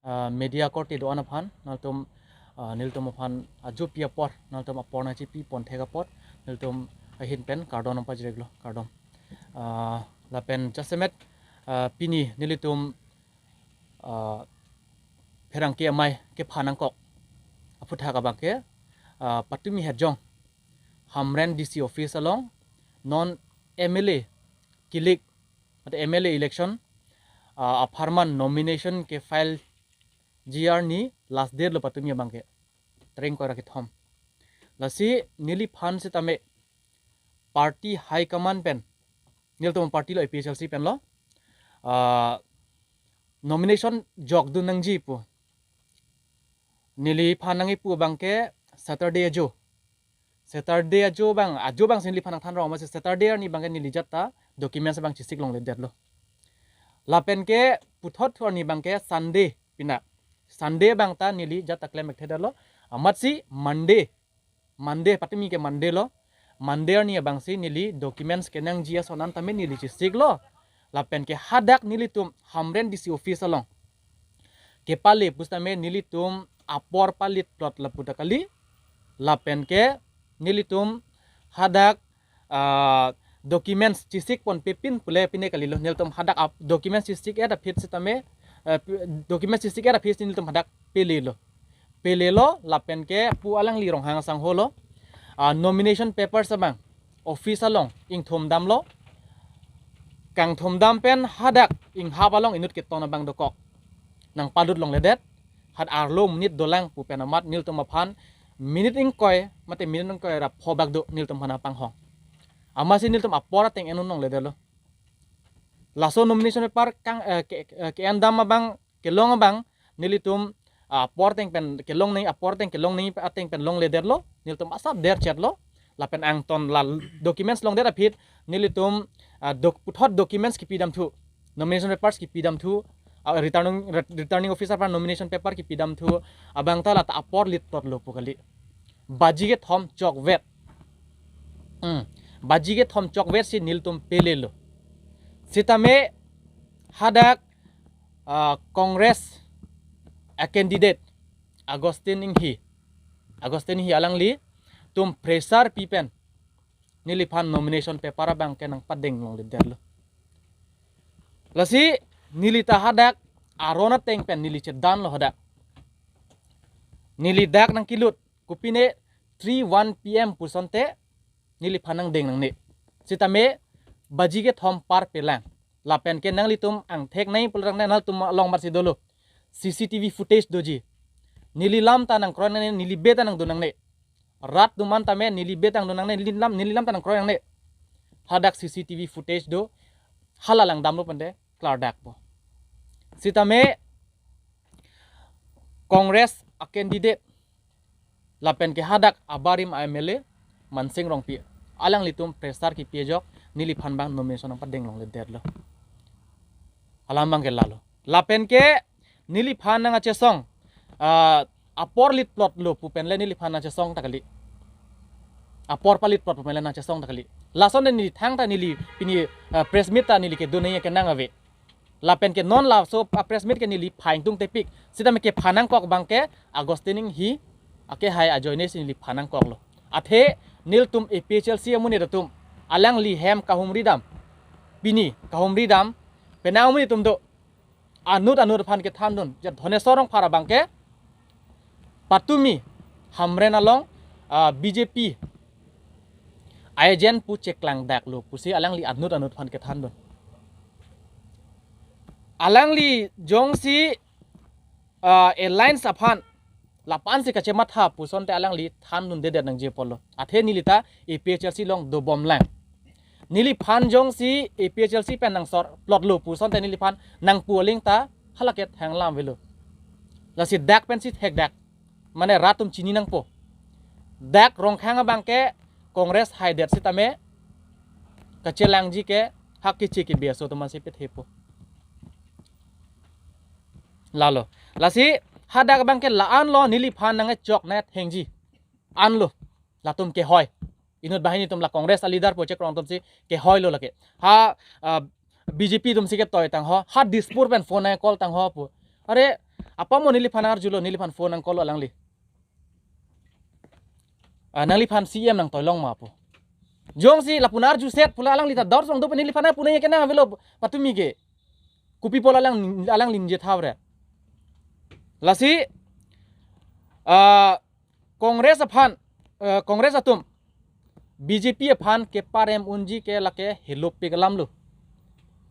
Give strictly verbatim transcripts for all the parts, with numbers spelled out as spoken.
ah, media korte do-an aphan, nangtum, ah, nelitum aphan ajopi apor, nangtum apor nangchipi pon thek apot, nelitum ahin pen kardom nangpajirlo, kardom. Ah, lapen jasemet, ah, pini nelitum, ah, pherangke amei kephan nangkok aphuthak abangke, ah, patumi hetjong Hamren D C office along non M L A kilik, mate M L A election, ah, apharman nomination kefile ji arni last date lo patumi abangke. Tarik ingkoi ra kethom. Lasi neliphan sitame party high command pen, nelitum party lo, A P H L C pen lo, ah, nomination jokdun nangji pu. Neliphan nangkipu abangke Saturday ajo. Saturday ajo abang, ajo abangsi neliphan nangthan rong, amatsi Saturday arni abangke neli ajat ta documents abang chesik longledetlo. Lapen ke puthot thu arni abangke Sunday pina. Sunday abang ta neli ajat ta klem-ik thedetlo. Amatsi Monday, Monday, patumi ke Monday lo. Monday arni abangsi neli documents kenangji ason an tame neli chesiklo. Lapen ke hadak nelitum Hamren D C office along kepale pusitame nelitum apor palit plot lapu ta kali. Lapen ke nelitum hadak, ah, documents chesik ponpe pin pule pine kalilo. Nelitum hadak ap-, documents chesik-et aphi sitame, eh, pi-, documents chesik-et aphi si nelitum hadak pelelo. Pelelo lapen ke pu alangli Ronghang asangho lo. Ah, nomination papers abang office along ingthum damlo. Kangthum dam pen hadak inghap along inut keton abang dokok nangpalut longledet. Hat arlo minute dolang pu pen amat nelitum aphan minute ingkoi mate minute ingkoi ra pho bak do nelitum aphan nangpanghong. Amatsi nelitum apor ateng en-un longledetlo. Laso nomination paper kang, eh, ke, eh, ke-en dam abang, kelong abang, nelitum, ah, apor ateng pen kelong nangji, apor ateng kelong nangji ateng pen longledetlo, nelitum asap derchetlo. Lapen angton la documents longdet aphi nelitum, ah, doc-, puthot documents kipi damthu, nomination papers kipi damthu, ah, returning, re-, returning officer aphan nomination paper kipi damthu, abang ta lata apor lit plotlo pu kali. Baji kethom chokvet. Hmm. Baji kethom chokvet si nelitum pelelo. Sitame hadak, ah, Congress a-candidate Augustine Enghi, Augustine Enghi alanglitum pressure pi pen neliphan nomination paper abangke nangpadeng longledetlo. Lasi neli ta hadak aron ateng pen neli chedanlo hadak. Neli dak nangkilut, kopine three one P M pusonte neliphan nangdeng nangne. Sitame baji kethom par pelang. Lapen ke nanglitum angthek nangji pulo tangte nangtum along amatsi dolo. C C T V footage doji. Neli lam ta nangkroi nangne, neli beta nangdun nangne. Rat atum an tame neli beta nangdun nangne, neli lam, neli lam ta nangkroi nangne. Hadak C C T V footage do, hala langdamlo pente klardakpo. Sitame Congress a-candidate lapen ke hadak abarim a-M L A Mansing Rongpi, alanglitum pressure kipi ajok neliphan abang nomination nangpadeng longledetlo. Alam abangke lalo. Lapen ke neliphan nangkachesong, ah, apor lit plotlo pu penle neliphan nangchesong ta kali. Apor palit plot pu penle nangchesong ta kali. Lasonte neli thangta neli pini, ah, press meet ta neli kedun nangji kenang ave. Lapen ke non laso a-press meet ke neli pha ingtung tepik. Sitame kephan nangkok abangke Augustine Enghi akehai ajoine si neli phan nangkoklo. Athe nelitum A P H L C amonit atum alangli hem kahumri dam, pini kahumri dam, penang amonit atum do, anut anut aphan kethandun, ja Dhaneswar Rongphar abangke patumi Hamren along, ah, B J P a-agent pu cheklangdaklo pusi alangli anut anut aphan kethandun. Alangli jongsi, ah, alliance aphan lapu-an si kachematha pusonte alangli thandundedet nangji apotlo. Athe neli ta A P H L C along dobomlang. Neliphan jongsi A P H L C pen nangsor plotlo pusonte neliphan nangpu aling ta halake thanglam avelo. Lasi dak pensi thekdak. Mane rat atum chini nangpo. Dak Rongkhang abangke Congress haidet sitame kachelangji ke hak kichi kibi aso atum ansi pethepo. Lalo. Lasi hadak abangke la-anlo neliphan nangkechok nangkethengji. Anlo. Latum kehoi. Inut banghini atum la Congress a-leader po chekrong atum si kehoilo lake. Ha, ah, B J P atum si ketoi tangho. Ha Dispur pen phone nangcall tangho pu. Are, Apam mo neliphan arjulo, neliphan phone nang call alangli. Ah, nangliphan C M nangtoilong ma pu. Jongsi lapu nang arjuset pulo alangli ta dor song do pen neliphan punya kenang avelo patumi ke. Kopi apot alang, alangli ningje thaure. Lasi, ah, Congress aphan, eh, Congress atum B J P aphan keparem unji ke lake helopik alam lo.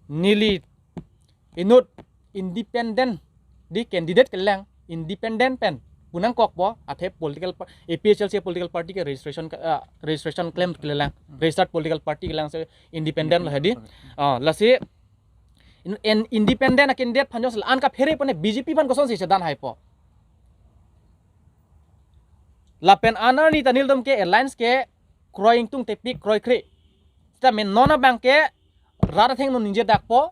Neli inut independent di candidate kelang, independent pen pu nangkokpo, athe political pa-, A P H L C political party ke registration ke, ah, registration claim kelang, registered political party kelang, so independent lo hedi. Ah, lasi in, in independent a candidate aphan jongsi la-an kaphere pone B J P aphan kosonsi chedan haipo. Lapen anarni ta nelitum ke alliance ke kroi ingtungtepik, kroikre. Sitame non abang ke rat athengno ningje dakpo,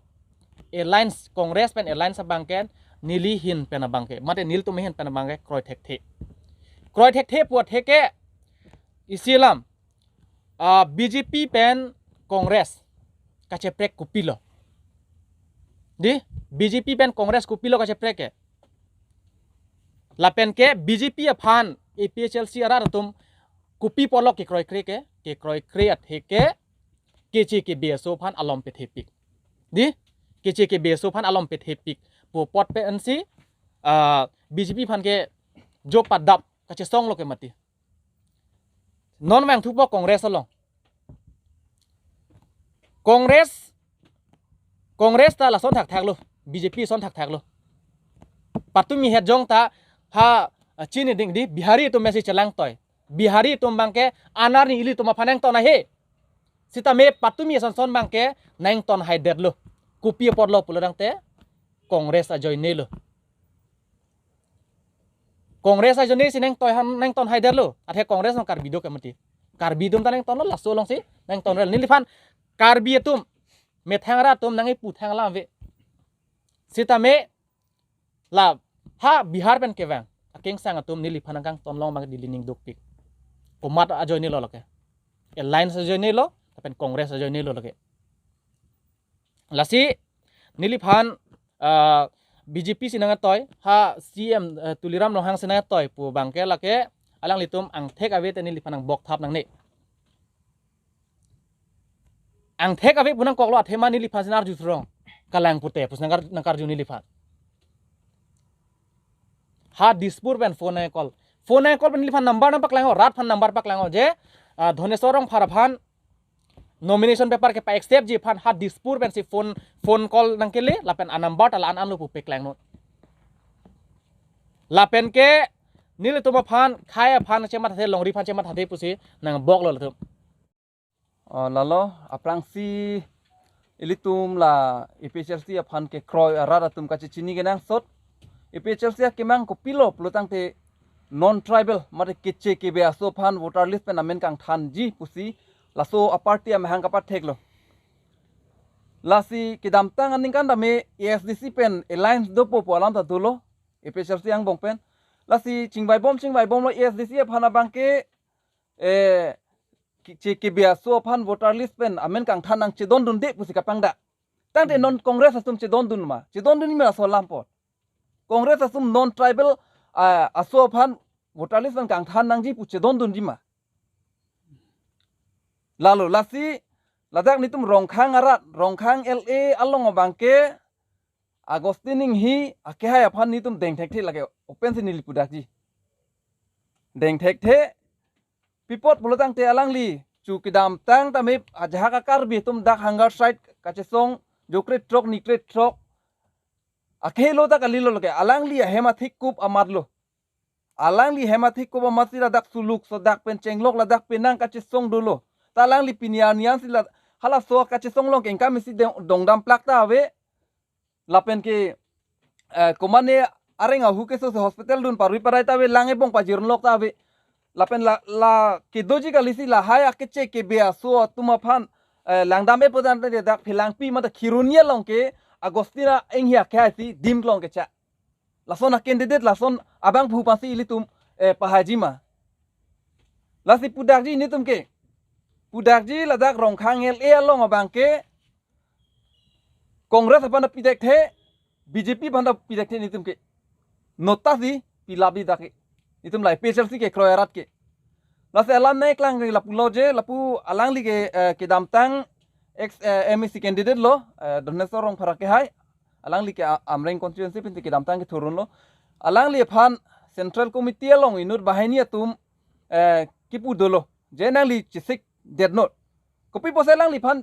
alliance Congress pen alliance abang ke neli ahin pen abang ke, mate nelitum ahin pen abang ke kroi thekthe. Kroi thekthe pu athe ke isi alam, ah, B J P pen Congress kacheprek kopilo. Di, B J P pen Congress kopilo kacheprek ke. Lapen ke B J P aphan A P H L C arat atum kopi apotlo kekroikre ke, kekroikre athe ke keche kebe aso aphan alom pethepik. Di, keche kebe aso aphan alom pethepik pu apot pensi, ah, B J P aphan ke jo padap kachesonglo ke mati. Non vangthupo Congress along. Congress, Congress ta lason thakthak lo, B J P son thakthak lo. Patumi het jong ta ha, ah, chini ding di Bihari atum mesi chelangtoi. Bihari atum abang ke anarni ilitum aphan nangton ahe. Sitame patumi ason son abang ke nangton haidetlo. Kopi apotlo pulo tangte Congress ajoine lo. Congress ajoine si nangtoi han, nangton haidetlo. Athe Congress nang Karbi do ke mati. Karbi atum ta nangtonlo, laso alongsi nangtonrel. Neliphan Karbi atum methang arat atum nang-ipu thang alam ave. Sitame la ha Bihar pen kevang akengsang atum neliphan nangkangtonlong abang dili ning dukpik. Komat ajoine lo lake. Alliance ajoine lo, lapen Congress ajoine lo lake. Lasi neliphan, ah, B J P si nangtoi, ha C M, eh, Tuliram Ronghang si nangtoi pu abang ke lake alanglitum angthek ave te neliphan nangbok thap nangne. Angthek ave pu nangkoklo, athema neliphan si nang arju throng. Kalang pute pusi nangkar-, nangkarju neliphan. Ha Dispur pen phone nang-call. Phone nang-call pen neliphan number nangpaklang ho, rat aphan number paklang ho je, ah, Dhoneswar Rongphar aphan nomination paper kepa-accept ji aphan ha Dispur pensi phone, phone call nangkele, lapen a number ta la-an anlo pu paklangnon. Lapen ke nelitum aphan, khei aphan chemathathe, longri aphan chemathathe pusi nangboklo latum. Oh, lalo, aphrangsi ilitum la A P H L C aphan kekroi arat atum kachechini kenangsot. A P H L C akemang kopilo pulo tangte non-tribal, mate keche kebe aso aphan voter list pen amen kangthanji pusi laso a-party amahang kapatheklo. Lasi kedamtang aningkan tame A S D C pen alliance dopo pu alam ta dolo, A P H L C angbong pen. Lasi chingvaibom chingvaibomlo A S D C aphan abang ke, eh, keche kebe aso aphan voter list pen amen kangthan nangchedondunde pusi kapangdak. Tangte non Congress atum chedondun ma, chedondunji ma laso alam apot. Congress atum non-tribal, ah, aso aphan voter list pen kangthan nangji pu chedondunji ma. Lalo lasi ladak netum Rongkhang arat, Rongkhang L A along abang ke Augustine Enghee akehai aphan netum dengthekthe, lake open si neli pudakji. Dengthekthe, pi apot pulo tangte alangli chu kedamtang tame ajahak a-Karbi atum dak hunger strike kachesong jokre throk nikre throk akehelo ta kalilo lake, alangli ahem athik kup amatlo. Alangli hem athik kup amatsi ladak suluk sodak pen chenglok ladak pen nangkachesong dolo. Ta alangli pini arni ansi la halaso kachesong along ke ingkam isi dong-, dongdam plak ta ave. Lapen ke, eh, komane areng ahu keso si hospital dun parui parai ta ave, lang ebong pajirlok ta ave. Lapen la, la kedoji kalisi lahai akeche kebe aso atum aphan, eh, langdam epo tangte dak Phelangpi mate Kheroni along ke Augustine Enghee akehai si dim klong kecha. Lason a-candidate, lason abang phu pasi ilitum, eh, pahaji ma. Lasi pudakji netum ke. Pudakji ladak Rongkhang L A along abang ke Congress aphan ta pidekthe, B J P aphan ta pidekthe netum ke. nota si pilap di dak ke. Itum la A P H L C kekroi arat ke. Lasi alam nangklang ke lapulo je, lapu alangli ke, eh, kedamtang ex, eh, M A C candidate lo, eh, Doneswar Rongphar akehai. Alangli ke A-, Amreng constituency pensi kedamtang kethurdunlo. Alangliphan Central Committee along inut banghini atum, eh, kipu dolo. Je nangli chesikdetnon. Kopi pusi alangliphan,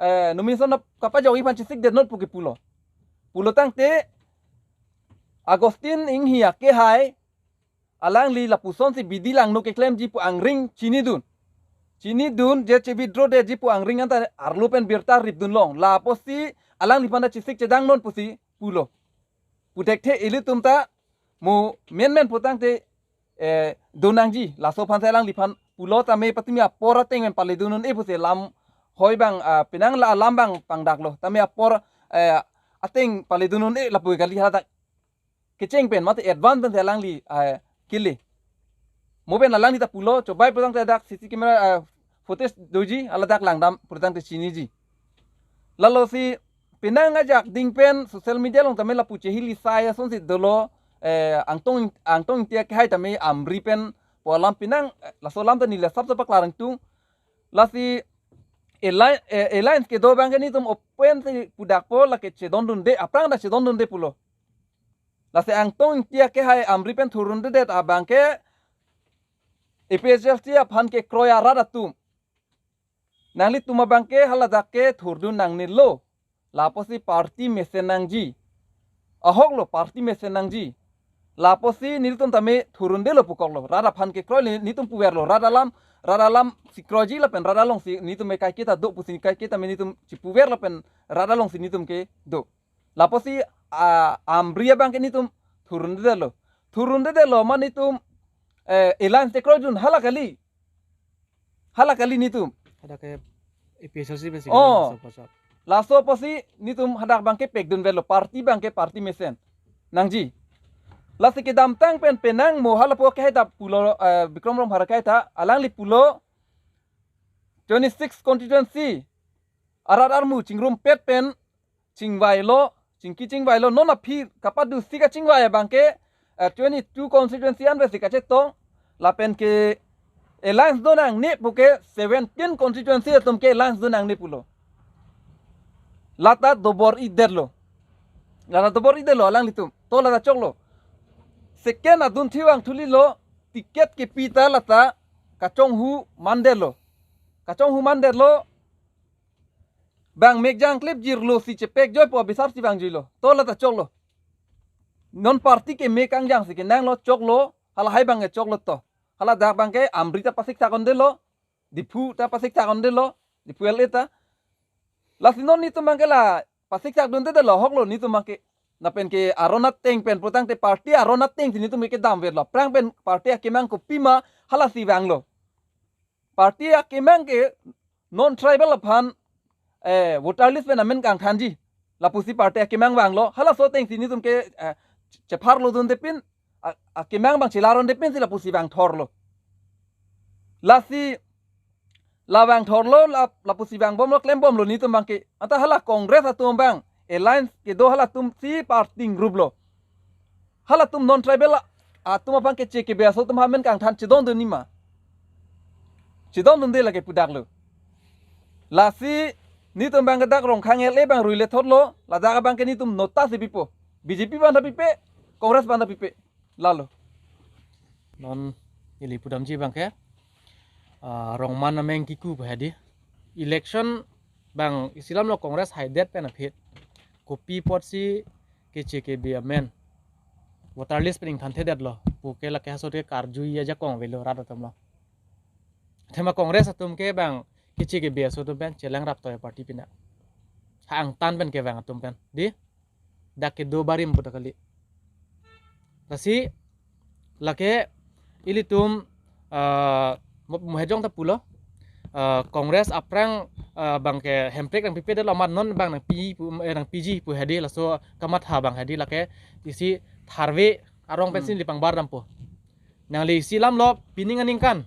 eh, nomination ap kapajokji aphan chesikdetnon pu kepulo. Pulo tangte Augustine Enghee akehai alangli lapusonsi bidi langno keklemji pu angring chinidun. Chinidun je che-withdraw detji pu angring anta arlo pen birta ripdun long. La apotsi alangliphan ta chesik chedangnon pusi pulo. Pu thekthe ilitum ta mo menmen pu tangte, eh, do nangji. Laso aphansi alangliphan pulo tame patumi apor ateng pen paledun un-e pusi lam hoi abang, ah, penang la alam abang pangdaklo. Tame apor, eh, ateng paledun un-e lapu kali, haladak kecheng pen mate advance pensi alangli, eh, kele. Mo pen alangli ta pulo, chobai pu tangte dak C C camera, eh, footage doji, haladak langdam pu tangte chiniji. Lalo si penang ajak ding pen social media along tame lapu chehili sai asonsi dolo, eh, Angtong, Angtong Ingti akehai tame Amri pen pu alam penang, eh, laso alam ta neli asap ta paklar ingtung. Lasi alli-, eh, alliance kedo abang ke netum open si pudakpo, lake chedondunde, aphrang ta chedondunde pulo. Lasi Angtong Ingti akehai Amri pen thurdundedet abang ke A P H L C aphan kekroi arat atum. Nanglitum abang ke haladak ke thurdun nangnelo. Lapusi party mesen nangji. Ahoklo, party mesen nangji. Lapusi nelitum tame thurdundelo pukoklo. Rat aphan kekroi le netum puverlo. Rat alam, rat alam si kroiji lapen rat alongsi netum me kaiketa do pusi kaiketa me netum chipuver lapen rat alongsi netum kedo. Lapusi, ah, Amri abang ke netum thurdundelo. Thurdundelo ma netum, eh, alliance te kroidun hala kali. Hala kali netum. Hadak ke A P H L C besi Oh. Laso apotsi. Laso apotsi netum hadak abang ke pekdunvelo, party abang ke party mesen nangji. Lasi kedamtang pen penang mo halapu akehai ta pulo, eh, Bikram Rongphar akehai ta alangli pulo twenty-six constituency arat armu chingrumpet pen chingvailo, chingki chingvailo, non aphi kapadusi kachingvai abang ke, eh, twenty-two constituency anvet si kachetong, lapen ke alliance do nangne puke seventeen constituency atum ke alliance do nangne pulo. Lata dobor-idetlo. Lata dobor-idetlo alanglitum. To lata choklo. Second adun thivang thulilo, ticket kepi ta lata kachonghu mandetlo. Kachonghu mandetlo, bang mekjang klip jirlo si chepekjoi pu abisar si vangjoilo. To lata choklo. Non party keme kangjang si kenanglo, choklo, halahai abang ke choklo to. Haladak abang ke Amri ta pasiksak undelo, Diphu ta pasiksak undelo, Diphu L A ta. Lasi non netum abang ke la pasiksak dundedetlo, ahoklo netum abang ke. Lapen ke aron ateng pen pu tangte party aron ateng si netum ke damverlo. Aphrang pen party akemang kopima halasi vanglo. Party akemang ke non tribal aphan, eh, voter list pen amen kangthanji. Lapusi party akemang vanglo. Halaso ateng si netum ke, eh, chepharlo dundepin, a-, akemang abang chelarondepin si lapusi vangthorlo. Lasi la vangthorlo, la, lapusi vangbomlo, klembomlo netum abang ke. Anta hala Congress atum abang alliance kedo halatum si party ingruplo. Halatum non tribal atum aphan keche kebe aso atum amen kangthan chedondun nima. Chedondunde lake pudaklo. Lasi netum abang ke dak Rongkhang L A abang ruile thotlo, ladak abang ke netum nota si pipo. B J P aphan ta pipe, Congress aphan ta pipe. Lalo. Non ili pudamji abang ke, ah, Rongman ameng kiku pu hedi. Election abang isi alamlo Congress haidet pen aphi. Kopi apotsi keche kebe amen voter list pen ingthanthedetlo puke lake hasot ke karjui ajakong avelo rat atumlo. Athema Congress atum ke abang keche kebe aso atum pen chelang raptoi party pina. Ha angtan pen kevang atum pen. Di? Dak kedo barim pu ta kali. Lasi lake ilitum, ah, mo-, mohejong ta pulo. Ah, Congress aphrang, ah, abang ke Hemprek nangpipedetlo amat non abang nangpi pu, eh, nangpiji pu hedi, laso kamatha abang hedi lake isi tharve arong pensi Hmm. neli pangbar dampo. Nangli isi alamlo pining aningkan.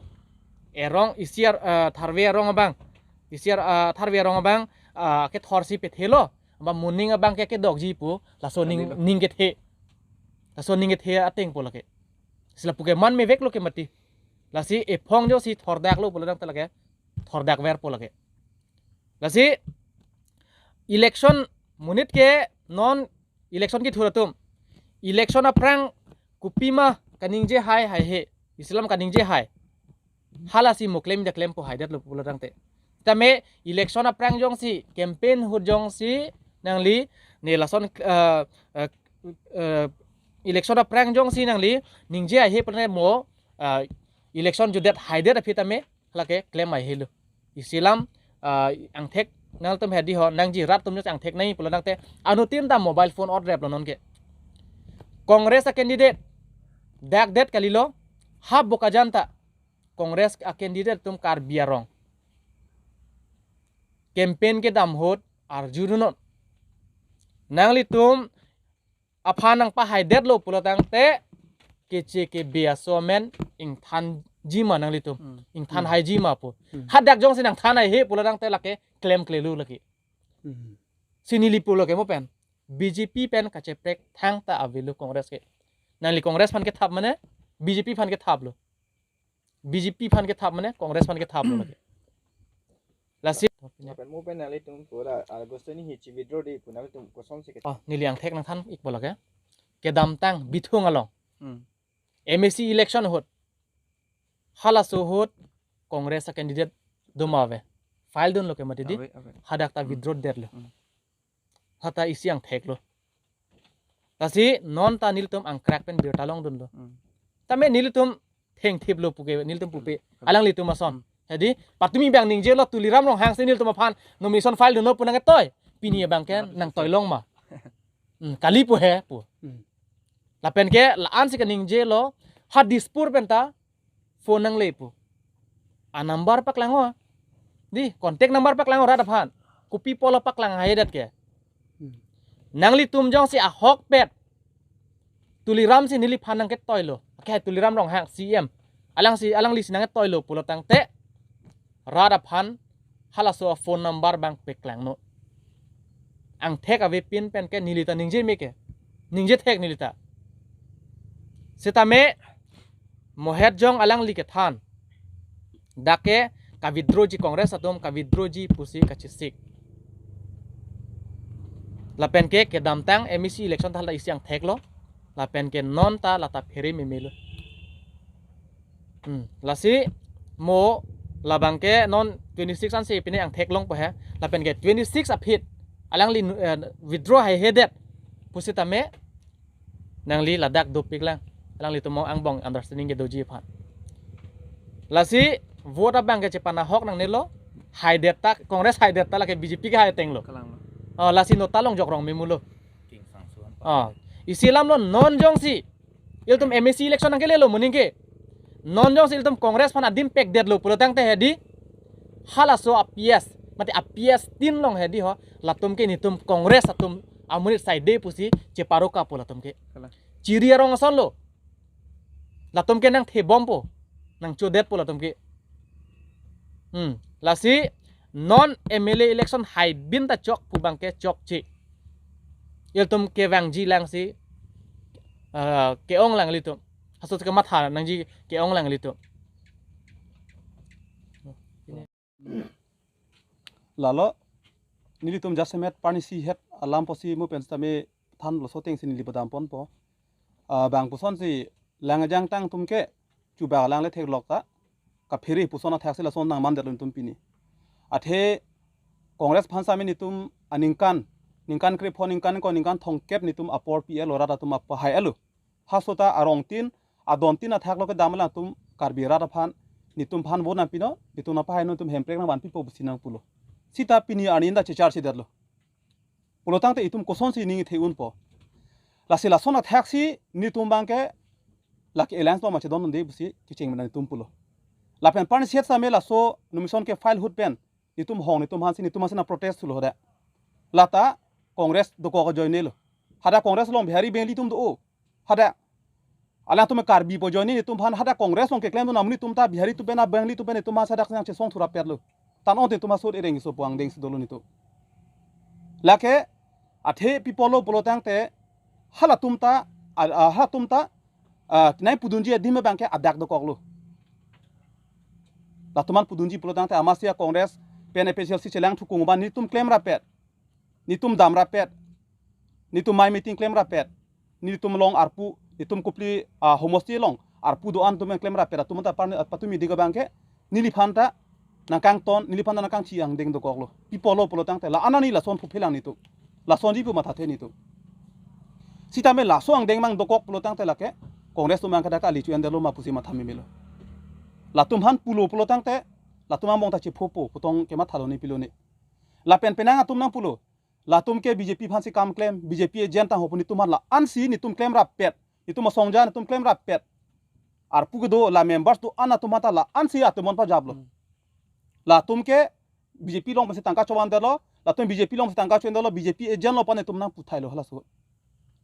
Erong isi ar-, ah, tharve arong abang. Isi ar-, ah, tharve arong abang, ah, kethorsi pethelo. Amba moning abang ke kedokji pu, laso ning, Kalilo. ning kethe. Laso ning kethe ateng po lake. Si lapu ke man meveklo ke mati. Lasi ephong jongsi thordaklo pulo tangte lake thordakverpo lake. Lasi election monit ke non election kethur atum. Election aphrang kopima kaningje hai haihe. Isi alam kaningje hai. Halasi mo klem da klempo, haidetlo pulo tangte. Tame election aphrang jongsi, campaign ahut jongsi nangli ne lason, eh, eh, eh, election aphrang jongsi nangli ningje haihe pulo tangte mo, eh, election jutdet haidet aphi tame lake klem haihelo. Isi alam, ah, angthek nangtum hedi ho, nangji rat atum jongsi angthek nangji pulo tangte, anuttin ta mobile phone otreplo nonke. Congress a-candidate dakdet kalilo, ha Bokajan ta Congress a-candidate atum Karbi arong campaign kedam ahut arjudunnon. Nanglitum aphan nangpahaidetlo pulo tangte keche kebe aso amen ingthanji ma nanglitum. Hmm. Ingthan Hmm. haiji ma pu. Hmm. Hadak jongsi nangthan haihe pulo tangte lake klemklelo lake. Hmm. Si neli pulo ke mo pen, B J P pen kacheprek thangta avelo Congress ke. Nangli Congress aphan kethap mane B J P aphan kethaplo. B J P aphan kethap mane Congress aphan kethaplo lake. Lasi Pen mo pen nanglitum pura August ni hi chi withdraw di pu nanglitum kosonsi ke. Oh, neli angthek nangthan ikpo lake. Kedamtang Bithung along Hmm. M A C election ahut, halaso ahut Congress a-candidate do ma ave. File dunlo ke mati di. Ave, ave. Hadak ta Hmm. withdraw detlo. Hmm. Hata isi angtheklo. Lasi non ta nelitum angkrak pen birta longdunlo. Hmm. Tame nelitum thengthiplo puke, nelitum pupe. Hmm. Alanglitum ason. Hmm. Hedi, patumi abang ningjelo Tuliram Ronghang si nelitum aphan nomination file dunlo pu nangketoi. Pini abang ke Hmm. nangtoilong ma. Hmm, kali pu he pu. Hmm. Lapen ke la-an si kaningjelo, ha Dispur pen ta phone nangle pu. A-number paklang o. Di, contact number paklang o rat aphan. Kopi apotlo paklang haidet ke. Hmm. Nanglitum jongsi ahokpet Tuliram si neliphan nangketoilo. Ke Tuliram Ronghang C M. Alangsi, alangli si nangketoilo pulo tangte rat aphan halaso a-phone number abang paklangnon. Angthek avepin pen ke neli ta ningje me ke. Ningje thek neli ta. Sitame mohet jong alangli kethan. Dak ke ka-withdrawji, Congress atum ka-withdrawji pusi kachesik. Lapen ke kedamtang M A C election ta hala isi angtheklo. Lapen ke non ta lata phere memelo. Hmm, lasi mo labang ke non twenty-six ansi pine angthek longpo he. Lapen ke twenty-six aphi alangli, eh, withdraw haihedet pusitame nangli ladak dopiklang. Alanglitum angbong understanding kedoji aphan. Lasi vote abang ke chepanahok nangnelo. Haidet ta, Congress haidet ta lake B J P ke hai atenglo. Kalanglo. Oh, lasi nota longjok rong memulo. King Sangsuan. Oh, isi alamlo non jongsi ilitum M A C election nangkelelo mo ning ke. Non jongsi ilitum Congress aphan adim pekdetlo pulo tangte hedi, halaso a-P S, mate a-P S tin along hedi ho, latum ke netum Congress atum amonit saide pusi cheparoka pu latum ke. Kalang. Chiri arong asonlo. Latum ke nangthebompo, nangchodetpo latum ke. Hmm, lasi non M L A election haibin ta chok pu abang ke chokche. Ilitum kevangji lang si, ah, ke-ong lang ilitum. Halaso kematha nangji ke-ong lang ilitum. Lalo, nelitum jasemet parnisi het alam pusi mo pen sitame thanlo, laso atengsi neli padamponpo. Ah, bang pusonsi lang ajang tang atum ke chuba lang le theklok ta kaphere puson athaksi lason nangmandetlo netum pini. Athe Congress aphan sitame netum aningkan, ningkan krepho, ningkan ingkoi, ningkan thomkep netum apor pi-etlo, rat atum apahai-etlo. Halaso ta arongtin, adontin athaklo kedam alangtum Karbi rat aphan, netum aphan vote nangpinon, netum nangpahainon, netum hemprek nangvanpipo pusi nangpulo. Sita pini arni ta checharchedetlo. Pulo tangte itum kosonsi ning the-unpo. Lasi lason athaksi netum abang ke lake alliance lo ma chedondunde pusi kecheng mena netum pulo. Lapen parnisi het sitame laso nomination ke file ahut pen netum hong, netum aphansi, netum aphansi nangprotest thulo hadak. Lata Congress dokok ajoinelo. Hadak Congress along Bihari Bengali atum do-o. Hadak alangtum Karbipo ajoine netum aphan hadak Congress along keklemdun amonit atum ta Bihari atum pen, a-Bengali atum pen netum aphan hadak nangchesong thurapetlo. Tan ong te netum asot ereng iso puang dengsi dolo netum. Lake athe pi apotlo pulo tangte halatum ta a, a, halatum ta, a, nai pudunji adim abang ke adak dokoklo. Latum aphan pudunji pulo tangte amatsi a-Congress pen APHLC chelang thukung abang netum klemrap pet, netum damrap pet, netum mai meeting klemrap pet, netum along arpu, netum kopili, ah, homosti along arpu do-an atum klem rapet atum ta par patumi ding abang ke neliphan ta nangkangton, neliphan ta nangkangchi angdeng dokoklo. Pi apotlo pulo tangte la-an arni lason phuphelang netum. Lasonji pu mathathe netum. Sitame laso angdeng abang dokok pulo tangte lake Congress atum abang ke dak kali chu-endetlo ma pusi matha memelo. Latum aphan pulo pulo tangte latum angbong ta chephopo, putong kemathalo ne pilo ne. Lapen penang atum nangpulo, latum ke BJP aphansi kam klem, BJP agent tangho pu netum aphan la-ansi netum klemrap pet, netum asongja netum klemrap pet. Arpu kedo la members do-an atum aphan ta la-ansi atum aphan pajaplo. Hmm. Latum ke BJP along pensi tangka chovan detlo, latum BJP along pensi tangka chovan detlo, BJP agent lo pu netum nangputhailo halaso.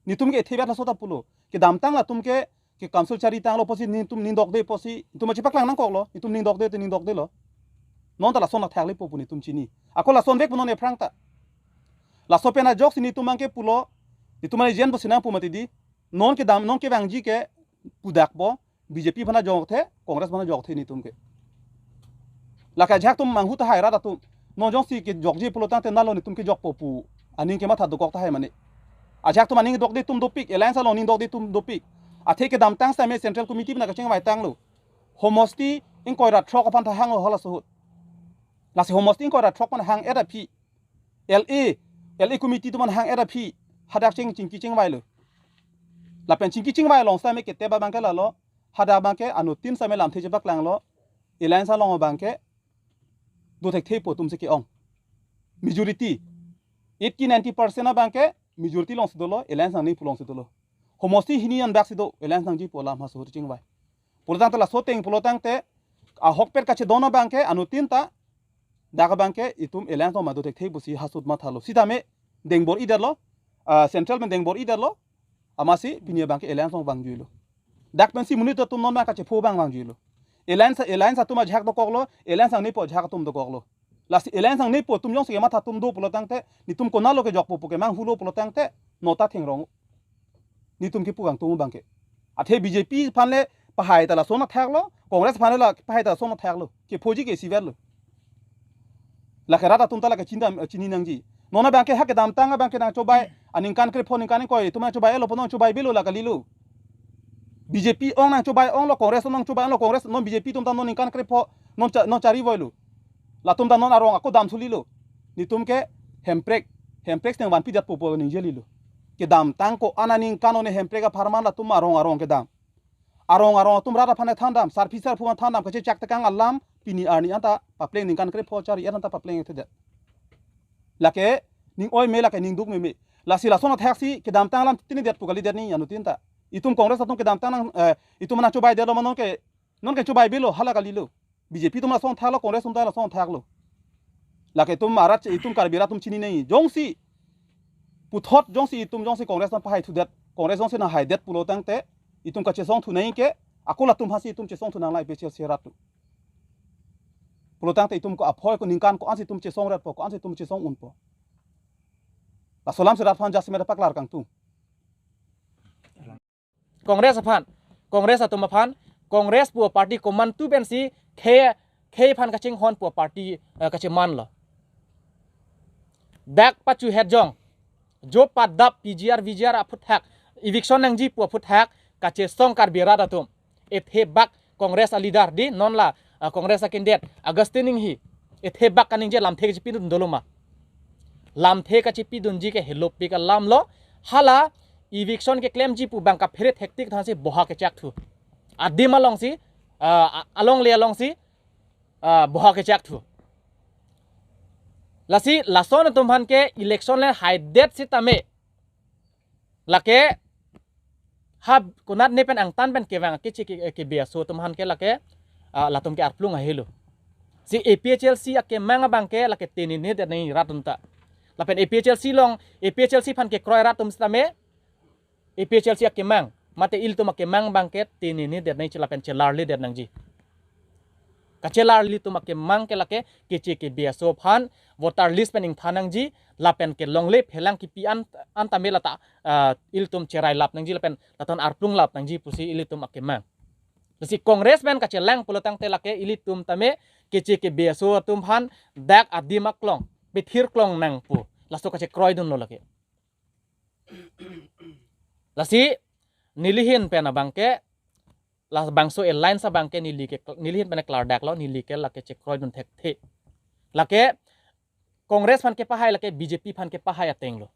Netum ke ethe bet laso ta pulo. Kedamtang latum ke ke council chari tanglo pusi netum ning dokde pusi, netum chepaklang nangkoklo, netum ning dokde te ning dokdelo. Non ta lason athak lepo pu netum chini. Ako lasonvek pu non aphrang ta. Laso pen ajoksi netum abang ke pulo, netum agent pusi nangpu mati di. Non kedam, non kevangji ke pudakpo, BJP aphan ajokthe, Congress aphan ajokthe netum ke. Lake ajahak atum manghu tahai rat atum. Non jongsi kejokji pulo tangte nalo netum kejokpo pu aning kematha dokok tahai mane. Ajahak atum aning dokde atum dopik, alliance along ning dokde atum dopik. Athe kedamtang sitame Central Committee pen kachingvai tanglo. Homosti ingkoi ra throk aphan ta hanglo halaso ahut. Lasi homosti ingkoi ra throk aphan hang-et aphi LA, LA committee atum aphan hang-et aphi hadak ching chingki chingvailo. Lapen chingki chingvai along sitame ketep abang ke lalo, hadak abang ke anuttin sitame lamthe chepaklanglo, alliance along abang ke dothekthepo atumsi ke-ong. Majority, eighty ninety percent abang ke majority alongsi dolo, alliance nangne pu alongsi dolo. Homosti hini anbak si do, alliance nangji pu alam halaso ahut chingvai. Pulo tangte laso ateng pulo tangte ahokpet kachedon abang ke anuttin ta dak abang ke itum alliance along ma dothekthe pusi halaso ahut mathalo. Sitame deng bor-idetlo, ah, central pen deng bor-idetlo, amatsi pini abang ke alliance along vangjuilo. Dak pensi monit atum non abang kachepho abang vangjuilo. Alliance, alliance atum ajahak dokoklo, alliance nangnepo ajahak atum dokoklo. Lasi alliance nangnepo atum jongsi kematha atum do pulo tangte, netum konatlo kejokpo pu kemanghulo pulo tangte, non ta thengrong. Netum kepu kangtung abang ke. Athe BJP aphan le pahai ta lason athaklo, Congress aphan le la pahai ta lason athaklo. Kephoji ke isivetlo. Lake rat atum ta lake chini dam, chini nangji. Non abang ke ha kedamtang abang ke nangchobai, aningkan krepho ningkan ingkoi atum nangchobai-etlo pu non chobai avelo la kalilo. BJP ong nangchobai-onglo, Congress ong nangchobai-onglo, Congress non BJP atum ta non ningkan krepho, non cha-, non chari voilo. Latum ta non arong ako dam thulilo. Netum ke Hemprek, Hemprek siteng vanpidetpo pu ningjelilo. Kedamtang ko-an aningkan one Hemprek apharman latum arong arong kedam. Arong arong atum rat aphan thandam, sarpi sarpo aphan thandam, kachechak tekang alam, pini arni anta papleng ningkan krepho chari-et anta papleng thedet. Lake ning oi me, lake ning duk meme. Lasi lason athaksi kedamtang alam tinidet pu kalidet ni anuttin ta. Itum Congress atum kedamtang nang, eh, itum nangchobaidetlo ma non ke, non ke chobai avelo hala kalilo. BJP atum lason athaklo, Congress atum ta lason athaklo. Lake itum arat che, itum Karbi arat atum chini nangji. Jongsi puthot jongsi itum jongsi Congress nangpahai thudet, Congress jongsi nanghaidet pulo tangte, itum kachesong thu nangji ke, ako latum aphansi itum chesong thu nanglang APHLC arat atum. Pulo tangte itum ko aphoi ko ningkan ko-ansi itum chesong retpo, ko-ansi itum chesong unpo. Laso alamsi rat aphan jasemet paklar kangtung. Congress aphan, Congress atum aphan, Congress pu party komantu pensi khei, khei aphan kachinghon pu party, eh, kachemanlo. Dak pachu het jong, jo padap PGR, VGR aphuthak, eviction nangji pu aphuthak, kachesong Karbi arat atum. Ethe bak Congress a-leader di non la, ah, Congress a-candidate Augustine Enghee. Ethe bak kaningje lamthe kachepidun dolo ma. Lamthe kachepidunji ke helopik alamlo, hala eviction keklemji pu abang kaphere thektik thansi boha kechak thu. Adim alongsi, ah, a-, alongle alongsi, ah, boha kechak thu. Lasi lason atum aphan ke election le haidet sitame. Lake ha konat ne pen angtan pen kevang kechi ke, ke biaso atum aphan ke lake, ah, latum ke arplung ahelo. Si APHLC akemang abang ke lake tininedet nangji rat atum ta. Lapen APHLC along, APHLC aphan kekroi rat atum sitame, APHLC akemang, mate ilitum akemang abang ke tininedet nangji lapen chelarledet nangji. Kachelar ilitum akemang ke lake K C K B S O aphan voter list pen ingthan nangji, lapen ke longle phelang kipi an, an tame lata, ah, ilitum cherai lap nangji lapen laton arplung lap nangji pusi ilitum akemang. Lasi Congress pen kachelang pulo tangte lake ilitum tame K C K B S O atum aphan dak adim aklong, pethir klong nangpo. Laso kachekroi dunlo lake. Lasi nelihin pen abangke, labangso alliance abangke neli ke, nelihin pen klardaklo, neli ke lake chekroi dun thekthe. Lake Congress aphan kepahai, lake B J P aphan kepahai atenglo.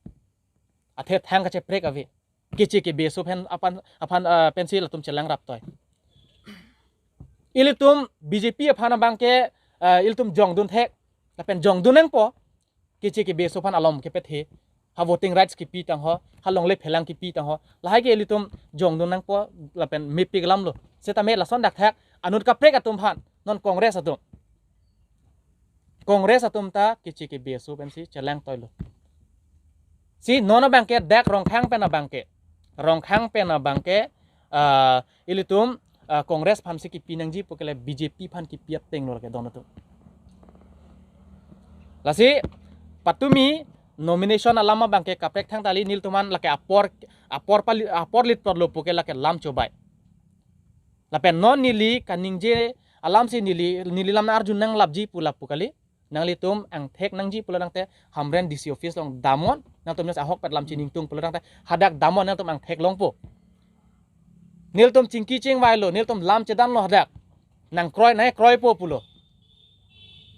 Athe thang kacheprek ave. K C K B S O aphan, aphan, ah, pensi latum chelang raptoi. Ilitum B J P aphan abangke, ah, ilitum jongdun thek. Lapen jongdun nangpo. K C K B S O aphan alom kepethe. Ha voting rights kipi tangho, ha longle phelang kipi tangho. Lahai ke ilitum jongdun nangpo lapen mepik alamlo. Setame lason dak thak anut kaprek atum aphan, non Congress atum. Congress atum ta K C K B S O pensi chelangtoilo. Si non abangke dak Rongkhang pen abangke. Rongkhang pen abangke, ah, ilitum, ah, Congress aphansi kipi nangji pu ke le B J P aphan kipi atenglo lake don atum. Lasi patumi nomination alam abangke kaprek thangta kali, nelitum an lake apor, apor pali, apor lit porlo pu ke lake lam chobai. Lapen non neli kaningje alamsi neli, neli lam arjun nanglapji pu lapu kali. Nanglitum angthek nangji pulo tangte Hamren D C office along damnon, nangtum jongsi ahokpet lam chiningtung pulo tangte hadak damnon, nangtum angthek longpo. Nelitum chingki chingvailo, nelitum lam chedanlo hadak. Nangkroi, nangkroipo pulo.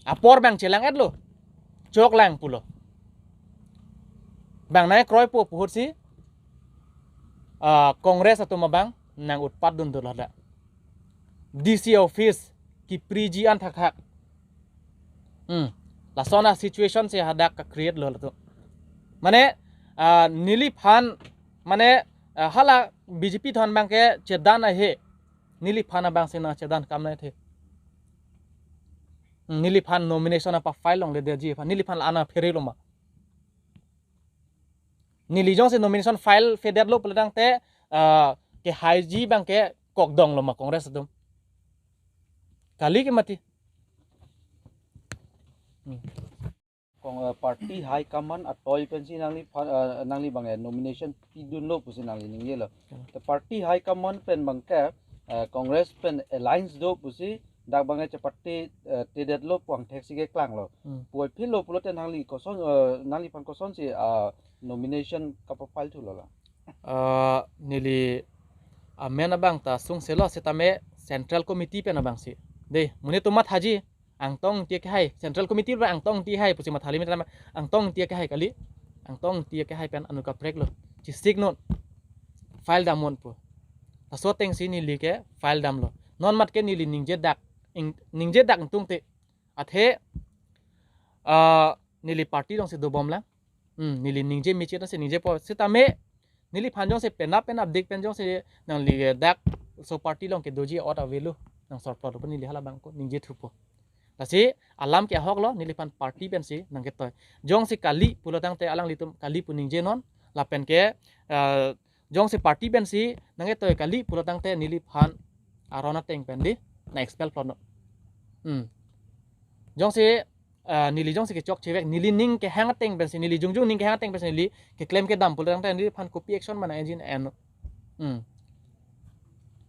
Apor abang chelang-etlo. Choklang pulo. Bang nangkroipo pu ahutsi, ah, Congress atum abang nang utpat dundunlo hadak. D C office kipriji an thakthak. Hmm. Lason a situation si hadak ka-create lo latum. Mane, ah, neliphan, mane, ah, hala B J P atum abangke chedan ahe. Neliphan abangsi nangchedan kam nai the. Hmm, neliphan nomination apa file longledetji aphan, neliphan la-an aphereloma. Neli jongsi nomination file fedetlo pulo tangte, ah, kehaiji abangke kokdongloma Congress atum. Kali ke mati. Hmm. Kong, eh, party high command atoi pensi nangliphan, eh, nangli abang, eh, nomination pidunlo pusi nangli ningjelo. Hmm. Te party high command pen abangke, eh, Congress pen alliance do pusi dak abangke cheparty, eh, tedetlo pu angthek si keklanglo. Hmm. Puvoiphitlo pulote nangli koson, eh, nangliphan kosonsi, ah, nomination kapafile thulo la? Ah, neli amen abang ta sungselo setame Central Committee pen abangsi. Dei, monit atum mathaji, Angtong Ingti akehai, Central Committee pen Angtong Ingti akehai pusi mathali, metama Angtong Ingti akehai kali. Angtong Ingti akehai pen anut kapreklo. Chesik non. File damnon pu. Laso atengsi neli ke file damlo. Non mat ke neli ningje dak, ing-, ningje dak ingtungte. Athe, ah, neli party alongsi dobomlang. Hmm, neli ningje mechit si ningjepo. Setame neliphan jongsi penap penapdik pen jongsi nangli dak laso party along kedoji ot avelo, nang sorplot pu neli hala abang ko ningjethupo. Lasi alam ke ahoklo, neliphan party pensi nangketoi. Jongsi kali pulo tangte alanglitum kali pu ningjenon, lapen ke, eh, jongsi party pensi nangketoi kali pulo tangte neliphan aron ateng pen dei nang-expel plotnon. Hmm. Jongsi, eh, neli jongsi kechokchevek, neli ning kehang ateng pensi, neli jongjong ning kehang ateng pensi neli keklem kedam pulo tangte neliphan kopi action ma nang-enji en. Hmm.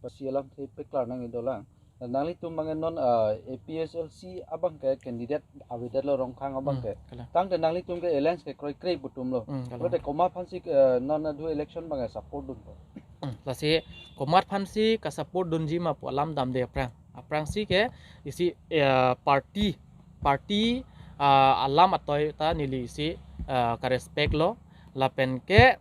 Pasi alamthe peklar nangji dolang. Nanglitum abang non, ah, A P H L C abangke candidate avedetlo Rongkhang abangke. Hmm, kalang. Tangte nanglitum ke alliance kekroikre pu atumlo. Hmm, kalang. Pulote komat aphansi, ah, non adu election abangke support dunpo? Hmm, lasi komat aphansi ka-support dunji ma pu alam damde aphrang. Aphrangsi ke isi, eh, party, party, ah, alam atoi ta neli isi, ah, ka-respect lo. Lapen ke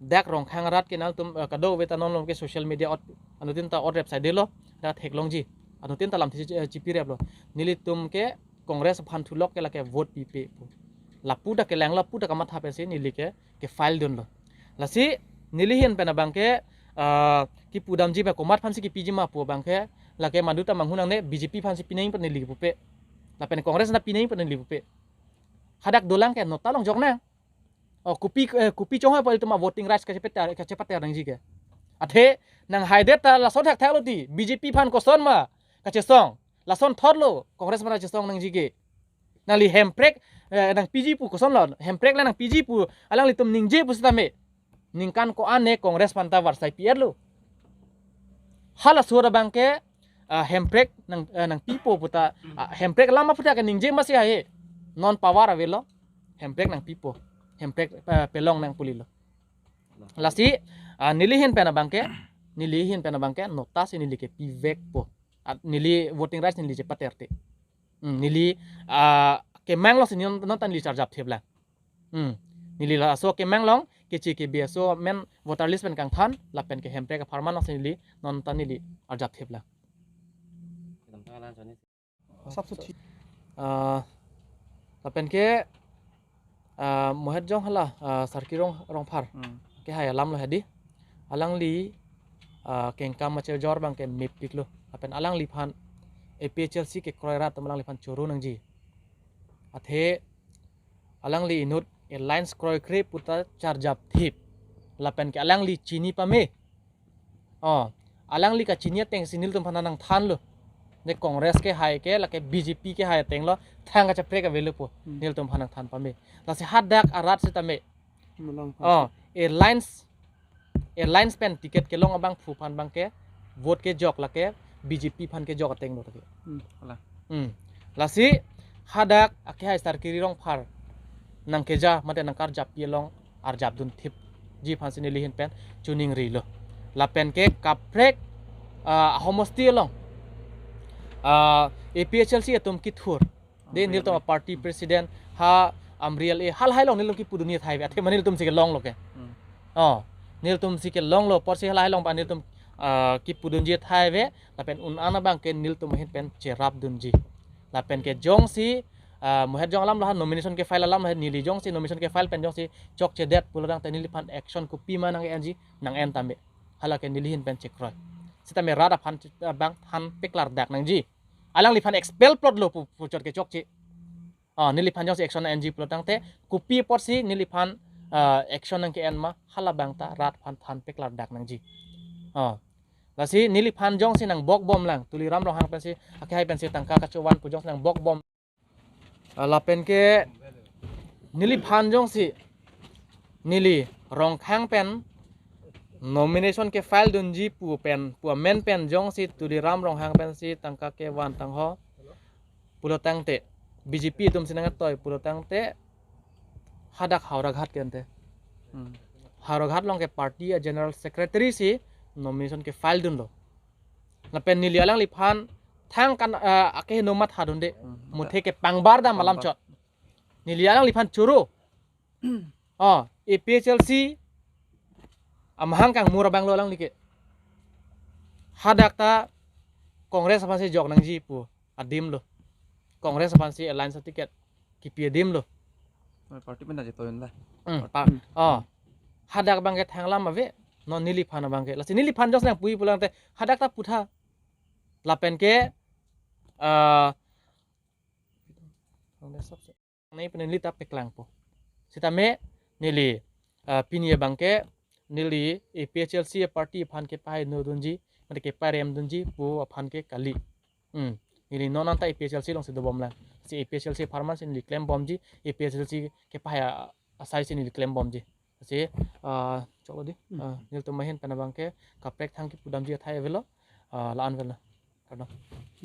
dak Rongkhang arat ke nangtum, eh, kadokave ta non along ke social media ot, anuttin ta ot rep saidelo, dak theklongji. Anuttin ta lamthe chi-, eh, chipireplo. Nelitum ke Congress aphan thulok ke lake vote pipe pu. Lapu ta kelang, lapu ta kamatha pensi neli ke, ke-file dunlo. Lasi neli ahin pen abangke, ah, kipudamji ma komat aphansi kipiji ma pu abangke, lake madu ta manghu nangne, B J P aphansi pinangji pu neli pupe. Lapen Congress ta pinangji pu neli pupe. Hadak dolang ke nota longjok nang. Oh, kopi, eh, kopi chonghoi pu ilitum a-voting rights kachepater, kachepater nangji ke. Athe nang haidet ta lason thakthaklo ti, B J P aphan koson ma kachesong. Lasonthotlo Congress aphan ta chesong nangji ke. Nangli Hemprek, eh, nangpiji pu kosonlo, Hemprek le nangpiji pu alanglitum ningje pusitame ningkan ko-an ne Congress aphan ta varsai pi-etlo. Halaso abangke, ah, Hemprek nang, eh, nangpipo puta, ah, Hemprek alam aphuthak ke ningje masi hai. Non power avelo. Hemprek nangpipo. Hemprek, eh, pelong nang pu lilo. Lasi, ah, neli ahin pen abangke, neli ahin pen abangke, nota si neli ke pivekpo. Ah, neli voting rights neli chepaterte. Hmm, neli, ah, kemang along si non, non ta neli charjap thip lang. Hmm. Neli laso kemang along, kechi kebi aso amen voter list pen kangthan, lapen ke Hemprek apharman along si neli, non ta neli arjap thip lang. Asap so thi. Ah, lapen ke, ah, Mohet Jong hala, ah, Sarkir Rong, Rongphar. Hmm. Kehai alam lo hedi. Alangli, ah, kengkam machirjor abangke mepiklo. Lapen alangliphan A P H L C kekroi rat atum alangliphan choro nangji. Athe alangli inut alliance kroikre puta charjap thip. Lapen ke alangli chini pame. Oh, alangli kachini ateng si nelitum aphan nangthanlo. Ne Congress kehai ke, lake B J P kehai atenglo, thang kacheprek avelo pu. Hmm. Nelitum aphan nangthan pame. Lasi hadak arat sitame. Malang Oh, alliance, alliance pen ticket kelong abangphu aphan abangke, vote kejok lake, B J P aphan kejok atenglo lake. Hmm, ala. Hmm. Lasi hadak akehai Sarkir Rongphar nangkeja mate nangkarjappi along arjapdun thipji aphan si neli ahin pen choningrilo. Lapen ke kaprek, ah, homosti along, ah, A P H L C atum kethur. De Amri nelitum Amri. Party president ha Amri L A halahai along nelitum kipudunji athai ave. Athe ma nelitum si kelonglo ke. Hmm. Oh, nelitum si kelonglo apotsi halahai along pa nelitum, ah, kipudunji athai ave. Lapen un-an abangke nelitum ahin pen cherapdunji. Lapen ke jongsi, ah, Mohet Jong alam lahan nomination kefile alam lahan neli jongsi nomination kefile pen jongsi chokchedet pulo tangte neliphan action kopima nang-enji, nang-en tame. Halake neli ahin pen chekroi. Sitame rat aphan, ah, bang than peklardak nangji. Alangliphan expel plotlo pu, puchot ke chokche. Ah, neliphan jongsi action enji pulo tangte kopi apotsi neliphan, ah, action nangke-en ma halabang ta rat aphan than peklardak nangji. Ah. Lasi neliphan jongsi nangbokbom lang, Tuliram Ronghang pensi, akehai pensi tangka kachovan pu jongsi nangbokbom. Ah, lapen ke neliphan jongsi, neli Rongkhang pen nomination kefile dunji pu pen, pu amen pen jongsi Tuliram Ronghang pensi tangka kevan tangho pulo tangte, B J P atum si nangtoi pulo tangte, hadak Howraghat ke ante. Hmm. Howraghat along ke party a-general secretary si nomination kefile dunlo. Lapen neli alangliphan thang kan, ah, akeheno mathadunde. Hmm. Muthe kepangbar dam alam Pangbar. Chot. Neli alangliphan choro. Oh, A P H L C amahang kangmur abanglo alangli ke. Hadak ta Congress aphansi jok nangji pu adimlo. Congress aphansi alliance ticket kipi adimlo. Oh, party pen aja toyon la. Hmm, Party. Pa-, oh. Hadak abangke thang alam ave, non neliphan abangke. Lasi neliphan jongsi nangpui pulo tangte, hadak ta putha. Lapen ke, ah, Congress aphansi. Nai pen neli ta peklangpo. Sitame neli, ah, pini abangke neli A P H L C a-party aphan kepahainodunji, mate keparemdunji pu aphan ke kali. Hmm. Neli non anta A P H L C alongsi dobom lang. Si A P H L C apharman si neli klembomji, A P H L C kepahai a-, asai si neli klembomji. Si, ah, choklo di. Hmm. Ah, nelitum ahin pen abangke kaprek thang kipudamji athai avelo. Ah, la-an avelo. Kardom. Hmm.